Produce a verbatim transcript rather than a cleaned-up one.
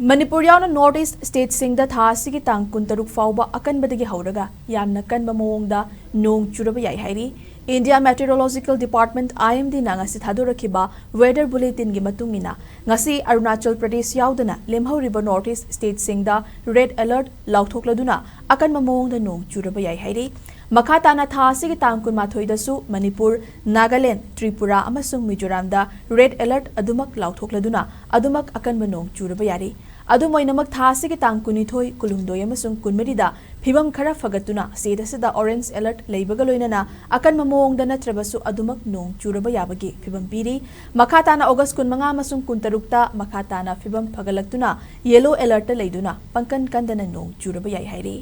ꯃꯅꯤꯄꯨꯔ ꯌꯥꯎꯅ North East stateꯁꯤꯡꯗ ꯊꯥ ꯑꯁꯤꯒꯤ ꯇꯥꯡ ꯀꯨꯟꯇꯔꯨꯛ ꯐꯥꯎꯕ ꯑꯀꯟꯕꯗꯒꯤ ꯍꯧꯔꯒ ꯌꯥꯝꯅ ꯀꯟꯕ ꯃꯑꯣꯡꯗ ꯅꯣꯡ ꯆꯨꯔꯕ ꯌꯥꯏ ꯍꯥꯏꯔꯤ꯫ India Meteorological Department, IMDꯅ ꯉꯁꯤ ꯊꯥꯗꯣꯔꯛꯈꯤꯕ weather bulletinꯒꯤ ꯃꯇꯨꯡ ꯏꯟꯅ, ꯉꯁꯤ ꯑꯔꯨꯅꯥꯆꯜ ꯄ꯭ꯔꯗꯦꯁ ꯌꯥꯎꯗꯅ ꯂꯦꯝꯍꯧꯔꯤꯕ North East stateꯁꯤꯡꯗ red alert ꯂꯥꯎꯊꯣꯛꯂꯗꯨꯅ ꯑꯀꯟꯕ ꯃꯑꯣꯡꯗ ꯅꯣꯡ ꯆꯨꯔꯕ ꯌꯥꯏ ꯍꯥꯏꯔꯤ꯫ ꯃꯈꯥ ꯇꯥꯅ ꯊꯥ ꯑꯁꯤꯒꯤ ꯇꯥꯡ ꯀꯨꯟꯃꯥꯊꯣꯏꯗꯁꯨ ꯃꯅꯤꯄꯨꯔ, ꯅꯥꯒꯥꯂꯦꯟ, ꯇ꯭ꯔꯤꯄꯨꯔꯥ ꯑꯃꯁꯨꯡ ꯃꯤꯖꯣꯔꯥꯝꯗ red alert ꯑꯗꯨꯃꯛ ꯂꯥꯎꯊꯣꯛꯂꯗꯨꯅ ꯑꯗꯨꯃꯛ ꯑꯀꯟꯕ ꯅꯣꯡ ꯆꯨꯔꯕ ꯌꯥꯔꯤ꯫ ꯑꯗꯨꯝ ꯑꯣꯏꯅꯃꯛ, ꯊꯥ ꯑꯁꯤꯒꯤ ꯇꯥꯡ ꯀꯨꯟꯅꯤꯊꯣꯏ, ꯀꯨꯟꯍꯨꯝꯗꯣꯏ ꯑꯃꯁꯨꯡ ꯀꯨꯟꯃꯔꯤꯗ ꯐꯤꯕꯝ ꯈꯔ ꯐꯒꯠꯇꯨꯅ state ꯑꯁꯤꯗ orange alert ꯂꯩꯕꯒ ꯂꯣꯏꯅꯅ ꯑꯀꯟꯕ ꯃꯑꯣꯡꯗ ꯅꯠꯇ꯭ꯔꯕꯁꯨ ꯑꯗꯨꯃꯛ ꯅꯣꯡ ꯆꯨꯔꯕ ꯌꯥꯕꯒꯤ ꯐꯤꯕꯝ ꯄꯤꯔꯤ꯫ ꯃꯈꯥ ꯇꯥꯅ August ꯀꯨꯟꯃꯉꯥ ꯑꯃꯁꯨꯡ ꯀꯨꯟꯇꯔꯨꯛꯇ ꯃꯈꯥ ꯇꯥꯅ ꯐꯤꯕꯝ ꯐꯒꯠꯂꯛꯇꯨꯅ yellow alert ꯂꯩꯗꯨꯅ ꯄꯪꯀꯟ ꯀꯟꯗꯅ ꯅꯣꯡ ꯆꯨꯔꯕ ꯌꯥꯏ ꯍꯥꯏꯔꯤ꯫